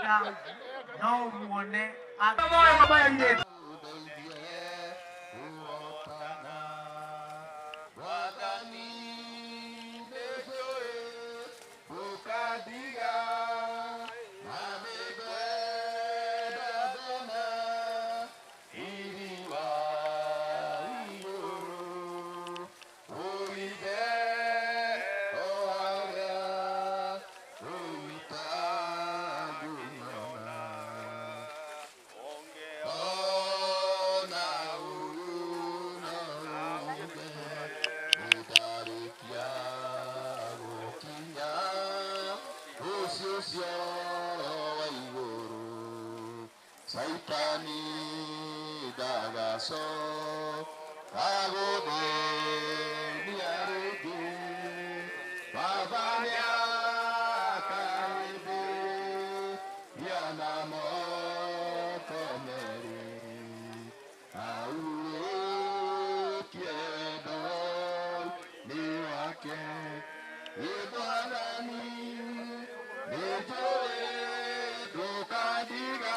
Ngwenda no muone. Saitani dagaso agode niarege babanya kaibe yanamo komeri aure kiedo niwake ibwanani nejoe dokadiga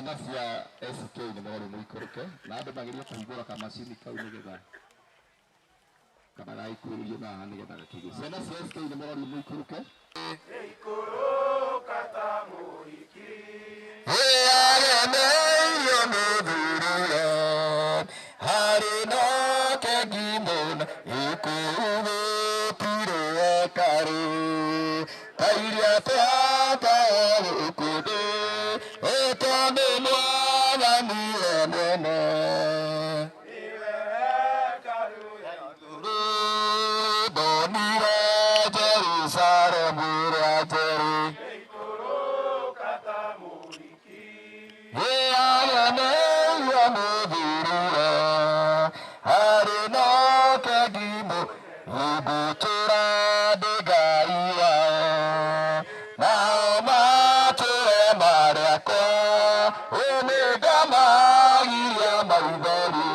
Ciana cia SK nĩ mũrori mũikũrũke na andũ magerie kũhingũra kamacini kau nĩgetha kamaraikuhĩrĩrie na haha nĩgetha gakĩgĩe. Ciana cia SK nĩ mũrori mũikũrũke. Agemeirio mũthuriwe harĩ nake ngimona ĩkũrũgĩtire hekarũ ta iria twakaga gũkũ thĩ ĩtwo nĩ Mwathani we mwene. Ndonire Jerusalemu ĩrĩa njerũ. Agemeirio mũthuriwe harĩ nake ngimũ ngũtũũra ndĩ Ngai wao nao matũũre marĩ akwa nĩngamagiria maithori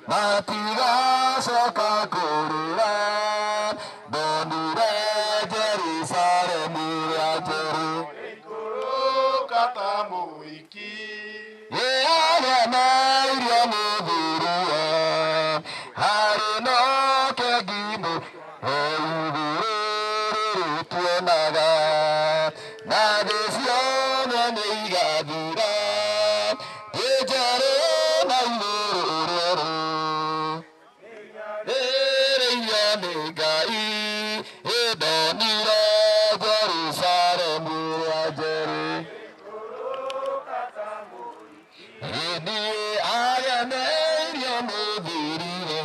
matigacoka kũrĩra ndonire Jerusalemu ĩrĩa njerũ. Agemeirio mũthuriwe harĩ nake ngimũ igũrũ rĩrĩ tuonaga na thĩ ciothe nĩ igathira thĩ njerũ na igũrũ rĩerũ rĩrĩirio nĩ Ngai ĩndonire Jerusalemu ĩrĩa njerũ. Niĩ agemeirio mũthuriwe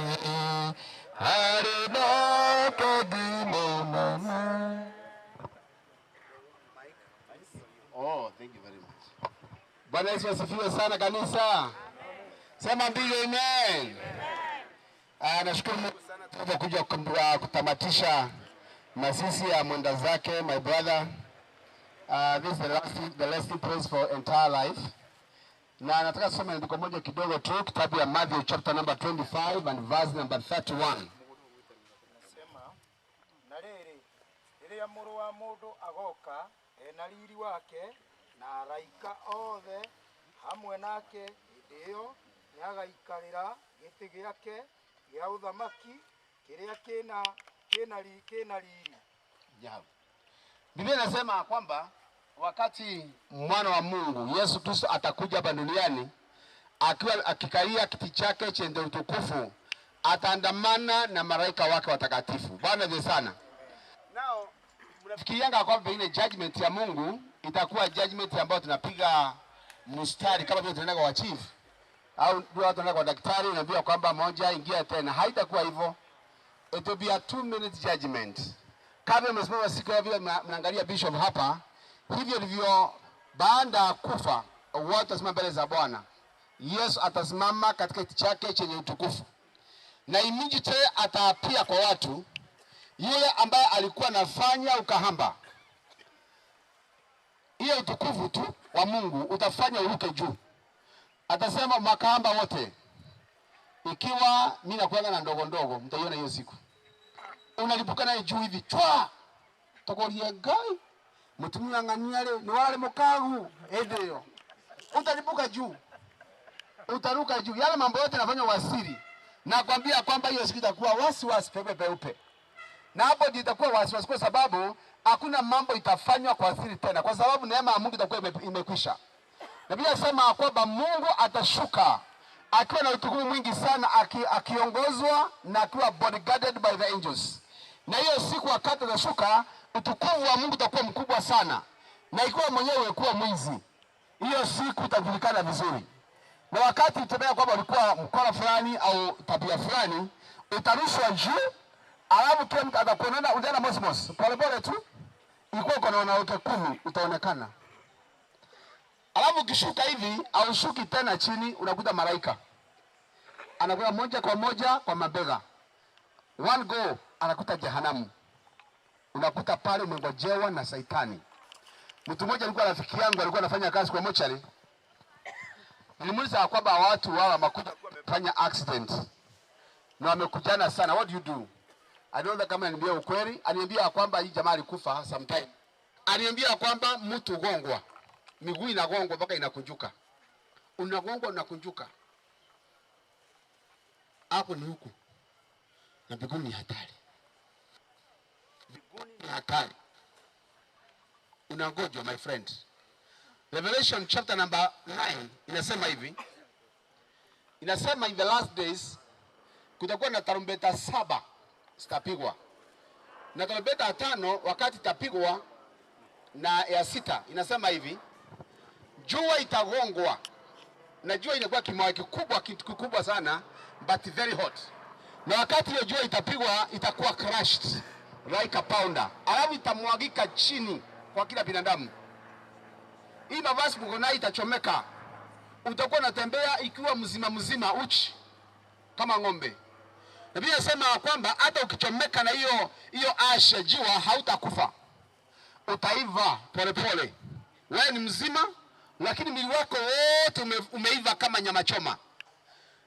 harĩ nake ngimũnana. Oh, thank you very much. Bwana Yesu asifiwe sana kanisa. Sema mbili amen. Nashukuru Mungu sana tunapokuja kutamatisha masisi ya mwenda zake my brother. This is the last praise for entire life. Na nataka tusome andiko moja kidogo tu, kitabu ya Matthew chapter number 25 and verse number 31. Sema na rĩrĩ, rĩrĩa Mũrũ wa Mũndũ agoka ena riri wake na araika othe hamwe nake, hĩndĩ ĩyo nĩagaikarĩra gĩtĩ gĩake gĩa ũthamaki kĩrĩa kĩna riri. Yeah. Biblia inasema kwamba wakati mwana wa Mungu Yesu Kristo atakuja hapa duniani akiwa akikalia kiti chake chenye utukufu, ataandamana na malaika wake watakatifu. Bwana ndiye sana. Nao mnafikirianga kwamba pengine judgment ya Mungu itakuwa judgment ambayo tunapiga mstari kama vile tunaenda kwa chief au ndio watu wanaenda kwa daktari, unaambiwa kwamba moja ingia tena. Haitakuwa hivyo. It will be a 2-minute judgment. Kama umesimama siku ya vile mnaangalia bishop hapa, hivyo ndivyo baada ya kufa watu watasimama mbele za Bwana. Yesu atasimama katika kiti chake chenye utukufu, na immediately ataapia kwa watu, yule ambaye alikuwa anafanya ukahamba, hiyo utukufu tu wa Mungu utafanya uruke juu. Atasema makahamba wote, ikiwa mimi nakuanga na ndogo ndogo, mtaiona hiyo siku unalipuka naye juu hivi chwa tokoria Ngai mutumia ng'ania rĩ nĩ warĩ mũkagu hĩndĩ ĩyo utalipuka juu, utaruka juu. Yale mambo yote yanafanywa wasiri, nakwambia kwamba hiyo siku itakuwa wasiwasi pepe peupe, na hapo ndio itakuwa wasiwasi, kwa sababu hakuna mambo itafanywa kwa siri tena, kwa sababu neema ya Mungu itakuwa imekwisha. Na Biblia inasema kwamba Mungu atashuka akiwa na utukufu mwingi sana, akiongozwa na akiwa bodyguarded by the angels. Na hiyo siku wakati atashuka, utukufu wa Mungu utakuwa mkubwa sana, na ikiwa mwenyewe kuwa mwizi, hiyo siku utajulikana vizuri. Na wakati utemea kwamba ulikuwa mkono fulani au tabia fulani, utarushwa juu, alafu kila mtu atakuonana, utaenda mosmos polepole tu. Ilikuwa uko na wanawake 10, utaonekana. Alafu ukishuka hivi, aushuki tena chini, unakuta malaika anakuja moja kwa moja kwa mabega, one go anakuta jehanamu, unakuta pale umengojewa na saitani. Mtu mmoja alikuwa rafiki yangu, alikuwa anafanya kazi kwa mochari. Nilimuuliza kwamba watu wao wamekuja wamefanya accident na wamekujana sana, what do you do? I don't know kama aliniambia ukweli. Aliniambia kwamba hii jamaa alikufa sometime. Aliniambia kwamba mtu gongwa, miguu inagongwa mpaka inakunjuka. Unagongwa, unakunjuka. Hapo ni huku. Na mbinguni ni hatari. Mbinguni ni hatari. Unangojwa, my friend. Revelation chapter number 9 inasema hivi. Inasema in the last days kutakuwa na tarumbeta 7 zitapigwa. Na tarumbeta 5 wakati itapigwa na ya 6 inasema hivi, jua itagongwa. Na jua inakuwa kimawe kikubwa, kitu kikubwa sana, but very hot. Na wakati hiyo jua itapigwa itakuwa crushed like a pounder. Alafu itamwagika chini kwa kila binadamu. Hii mavazi mko nayo itachomeka. Utakuwa unatembea ikiwa mzima mzima uchi kama ng'ombe. Na Biblia inasema kwamba hata ukichomeka na hiyo ash ya jua hautakufa. Utaiva pole pole. Wewe ni mzima lakini mwili wako wote umeiva kama nyama choma.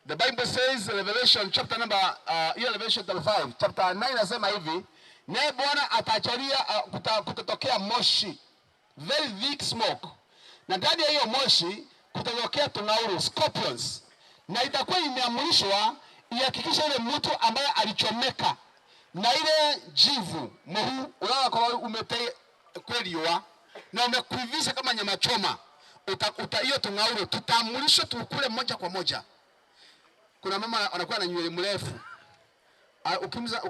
The Bible says, Revelation chapter number Revelation 5 chapter 9 inasema hivi, naye Bwana ataachilia kutatokea moshi, very thick smoke. Na ndani ya hiyo moshi kutatokea tungauru, scorpions. Na itakuwa imeamrishwa ihakikishe ile mtu ambaye alichomeka na ile jivu muhu ulala kwa umete kweliwa na umekuivisha kama nyama choma, hiyo tungauru tutaamrishwa tukule moja kwa moja. Kuna mama anakuwa na nywele mrefu. Ukimza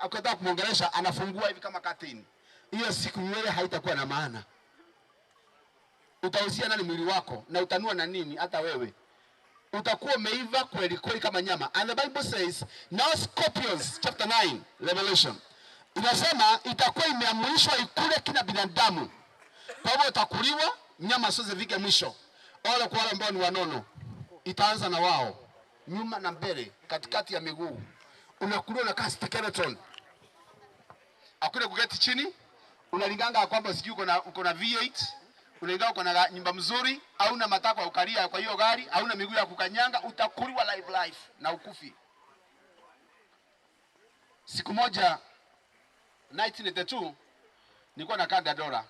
ukitaka kumuongelesha anafungua hivi kama curtain. Hiyo siku nywele haitakuwa na maana. Utahusia nani mwili wako na utanua na nini hata wewe? Utakuwa umeiva kweli kweli kama nyama. And the Bible says, now scorpions, chapter 9, Revelation. Inasema itakuwa imeamrishwa ikule kila binadamu. Kwa hivyo utakuliwa, nyama sio zifike mwisho. Wale kwa wale ambao ni wanono, itaanza na wao. Nyuma na mbele, katikati ya miguu. Unakuliwa na kama skeleton. Hakuna kuketi chini. Unalinganga kwamba sijui uko na V8, unalinganga uko na nyumba mzuri, hauna matako ya kukalia kwa hiyo gari, hauna miguu ya kukanyanga, utakuliwa live life na ukufi. Siku moja 1982 nilikuwa nakaa Dandora.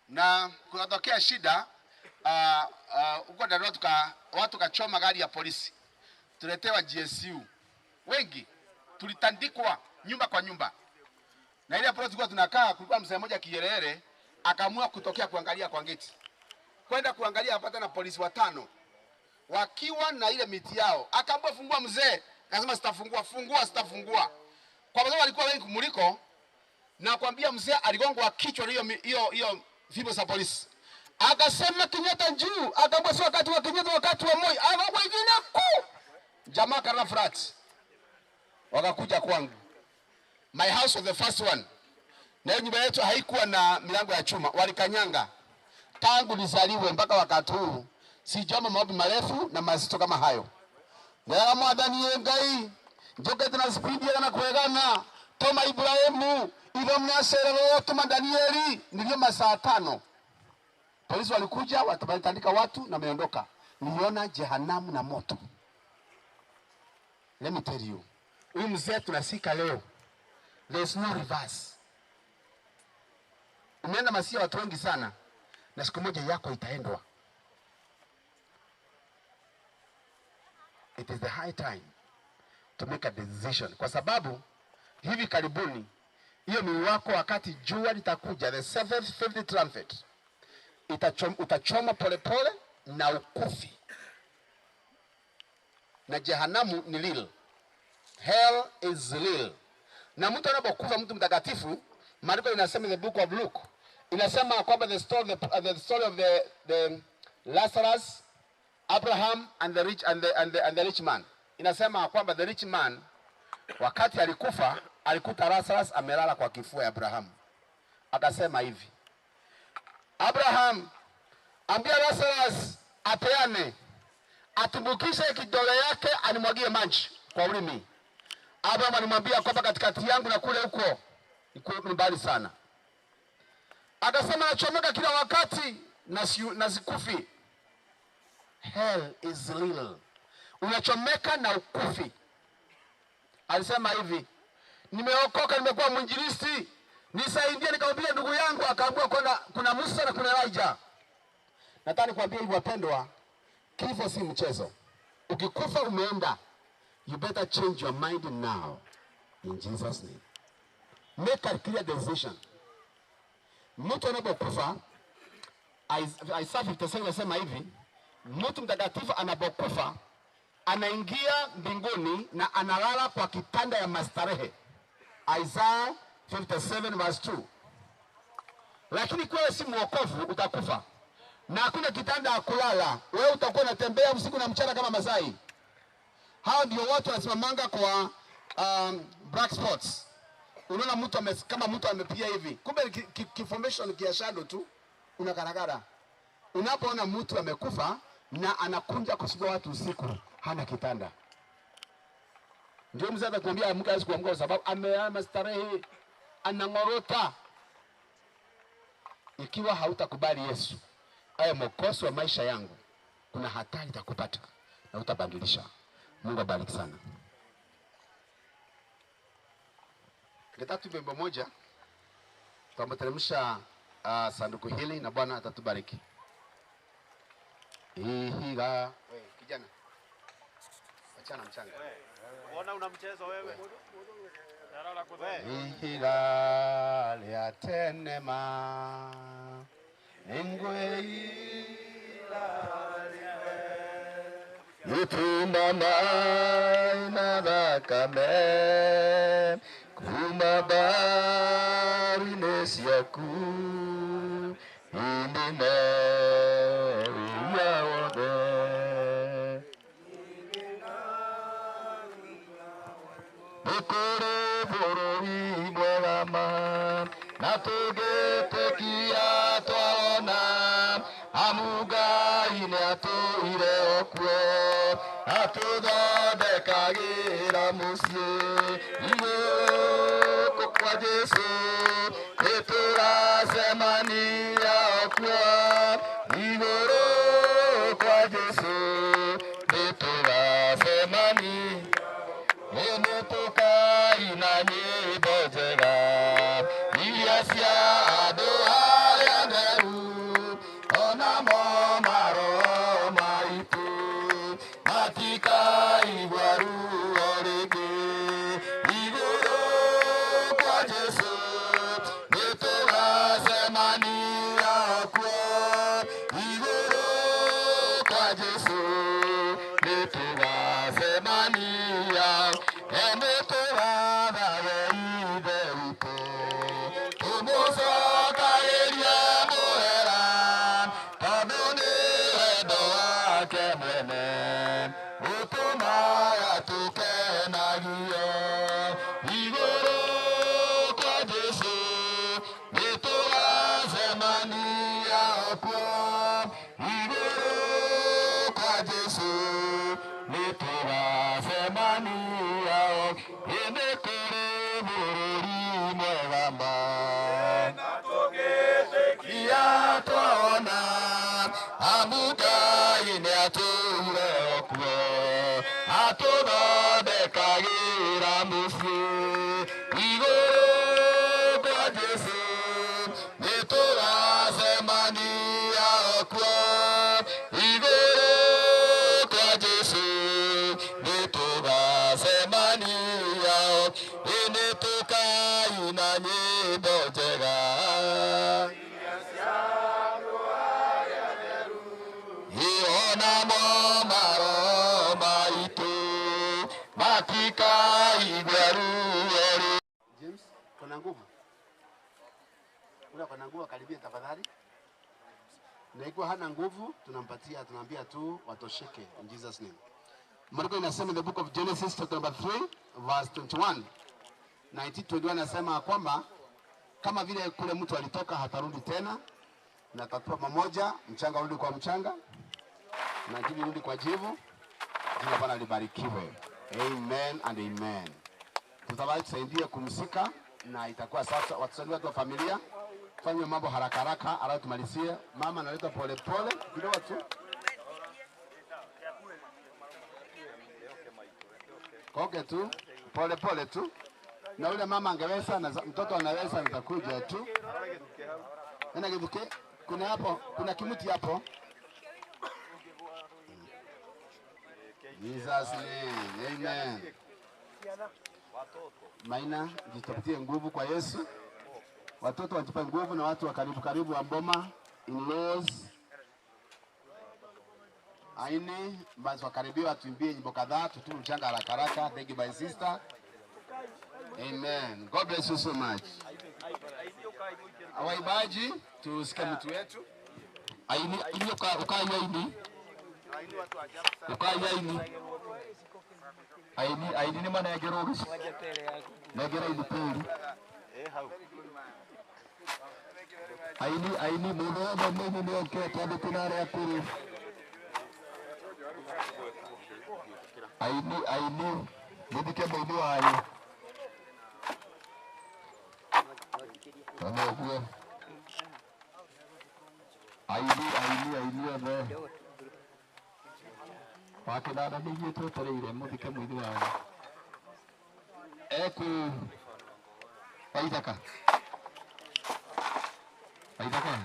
Na kunatokea shida huko Dandora, watu kachoma gari ya polisi. Tuletewa GSU. Wengi tulitandikwa nyumba kwa nyumba. Na ile hapo tulikuwa tunakaa, kulikuwa mzee mmoja Kinyerere akaamua kutokea kuangalia kwa geti. Kwenda kuangalia apata na polisi 5 wakiwa na ile miti yao. Akaamua fungua mzee, akasema sitafungua, fungua sitafungua. Kwa sababu walikuwa wengi kumuliko, na kwambia mzee aligongwa kichwa hiyo fimbo za polisi. Akasema Kenyatta juu, akaambia sio wakati wa Kenyatta, wakati wa Moi. Akaambia ingine ku. Jamaa kana frat. Wakakuja kwangu. My house was the first one. Na nyumba yetu haikuwa na milango ya chuma, walikanyanga. Tangu nizaliwe mpaka wakati huu sijama maombi marefu na mazito kama hayo. Ndara mwadhani ngai, njokete na spidi na kuegana, toma Ibrahimu, ile mnasere toma Danieli, nilio masaa 5. Polisi walikuja, watandika watu na wameondoka. Niliona jehanamu na moto. Let me tell you. Huyu mzee tunasika leo. There is no reverse. Umeenda masia watu wengi sana, na siku moja yako itaendwa. It is the high time to make a decision. Kwa sababu hivi karibuni hiyo mwili wako wakati jua litakuja, the 7th trumpet, utachoma polepole na ukufi. Na jehanamu ni real. Hell is real. Na mtu anapokufa, mtu mtakatifu, maandiko inasema in the book of Luke, inasema kwamba the story of the Lazarus, Abraham and the rich and the rich man. Inasema kwamba the rich man wakati alikufa alikuta Lazarus amelala kwa kifua ya Abraham. Akasema hivi, Abraham, ambia Lazarus apeane, atumbukishe kidole yake animwagie maji kwa ulimi. Abraham alimwambia kwamba katikati yangu na kule huko ni mbali sana. Akasema nachomeka kila wakati na sikufi. Hell is real. Unachomeka na ukufi. Alisema hivi, nimeokoka, nimekuwa mwinjilisti, nisaidie. Nikamwambia ndugu yangu, akaambiwa kuna Musa na kuna Elijah. Nataka nikwambie hivi wapendwa, kifo si mchezo. Ukikufa umeenda. You better change your mind now. In Jesus name. Make a clear decision. Mtu anapokufa, Isaiah 57 inasema hivi, mtu mtakatifu anapokufa anaingia mbinguni na analala kwa kitanda ya mastarehe. Isaiah 57 verse 2. Lakini kwa si mwokovu utakufa. Na hakuna kitanda ya kulala. Wewe utakuwa unatembea usiku na mchana kama Masai. Hao ndio watu wanasimamanga kwa black spots. Unaona mtu kama mtu amepiga hivi. Kumbe ki formation kia shadow tu unakaragara. Unapoona mtu amekufa na anakunja kusumbua watu usiku, hana kitanda. Ndio mzee atakwambia amka, hawezi kuamka kwa sababu ameama starehe, anangorota. Ikiwa hautakubali Yesu awe mwokozi wa maisha yangu, kuna hatari itakupata na utabadilisha. Mungu abariki sana. Ningetaka tuimbe wimbo moja, tutateremsha sanduku hili na Bwana atatubariki. Ihiga. Wewe kijana, achana mchanga. Mbona una mchezo wewe? Ihiga lya tenema ningwe Yutuma na thakame kuma mbari-inĩ ciaku ĩndĩ wĩya wothe nĩ kũrĩ bũrũri mwega ma na tũngĩtĩkia twaona amu Ngai nĩatũire okuo atũthondekagĩra mũciĩ igũrũ kwa Jesũ nĩtũracemania okuo igũrũ kwa Jesũ nĩtũracemania nĩtũkaina nyĩmbo njega iria cia andũ arĩa atheru onamo maroho maitũ matikaigua ruo rĩngĩ igũrũ kwa Jesũ nĩtũgacemania kuo igũrũ kwa Jesũ nĩtũgacemania nĩtũgathage Ithe witũ tũmũcokagĩrie mũhera tondũ nĩ wendo wake mwene ũtũmaga tũkenagio igũrũ kwa Jesũ nĩtũgacemania kuo igũrũ kwa Jesũ nĩtũgacemania ĩndĩ kũrĩ bũrũri mwega ma ia twaona amu Ngai nĩatũire okuo atũthondekagĩra mũciĩ igũrũ kwa Jesũ nĩtũgacemania okuo igũrũ kwa Jesũ nĩtũgacemania nĩtũkaina nyĩmbo njega onamo maroho maitũ matikaigua ruo rĩ. James, kuna nguvu? Ule kuna nguvu akaribia tafadhali. Na ikiwa hana nguvu, tunampatia, tunaambia tu watosheke in Jesus name. Maandiko inasema in the book of Genesis chapter number 3 verse 21. 1921 inasema kwamba kama vile kule mtu alitoka hatarudi tena, na tatua pamoja, mchanga urudi kwa mchanga na jivu rudi kwa jivu. Jina la Bwana libarikiwe. Amen and amen. Tutabariki, tusaidie kumsika na itakuwa sasa watusaidie watu wa familia fanye mambo haraka haraka, alafu tumalizie. Mama analeta pole pole kidogo tu. Koke tu pole pole tu, na yule mama angeweza na mtoto anaweza, nitakuja tu. Ena kivuke, kuna hapo, kuna kimuti hapo. Jesus name. Amen. Maina, jitafutie nguvu kwa Yesu. Watoto wajipe nguvu na watu wa karibu karibu wa Mboma, in-laws. Aini, basi wakaribia watuimbie nyimbo kadhaa, tutume mchanga haraka haraka. Thank you my sister. Amen. God bless you so much. Waibaji, tusikie mtu wetu. Aini aini uka aini. Uka aini. Aini aini ni manengerwo gici. Nengera ini tĩri. Aini aini mũndũ wothe mũini nĩ oke tondũ kwĩna arĩa akũrũ. Aini aini mũthike mũini wanyu. Na ũguo. Aini aini aini othe. Wakĩnanda nĩ ithuĩ twetereire mũthike mũini wanyu. Eku Waithaka. Waithaka.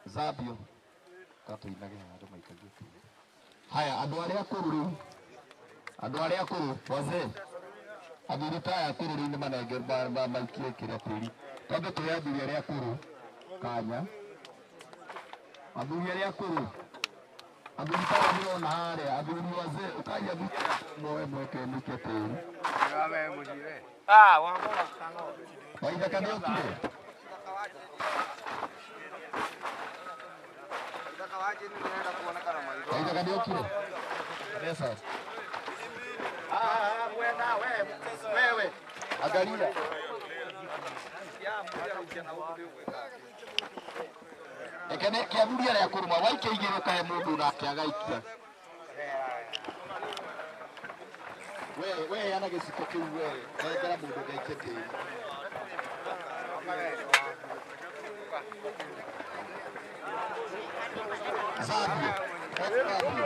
Zabio. Katuinage andũ maikagie. Haya, andũ arĩa akũrũ rĩu. Andũ arĩa akũrũ, wazee. Athuri ta aya akũrũ rĩu nĩ manenge maikie kĩrĩa tĩri. Twambe tũhe athuri arĩa akũrũ kanya. Athuri arĩa akũrũ. Athuri ta aya ndĩrona harĩa, athuri wazee, ũkaria athuri moe mweke mũikie tĩri. Waithaka nĩ okire? Waithaka nĩ okire? Vanessa. Wewe angalia. Ekene kĩathuri arĩa akũrũ ma waikia igĩrĩ ũkahe mũndũ nake agaikia. We ana gĩciko kĩu we nengera mũndũ ũngĩ aikie tĩri. Zabio. Zabio.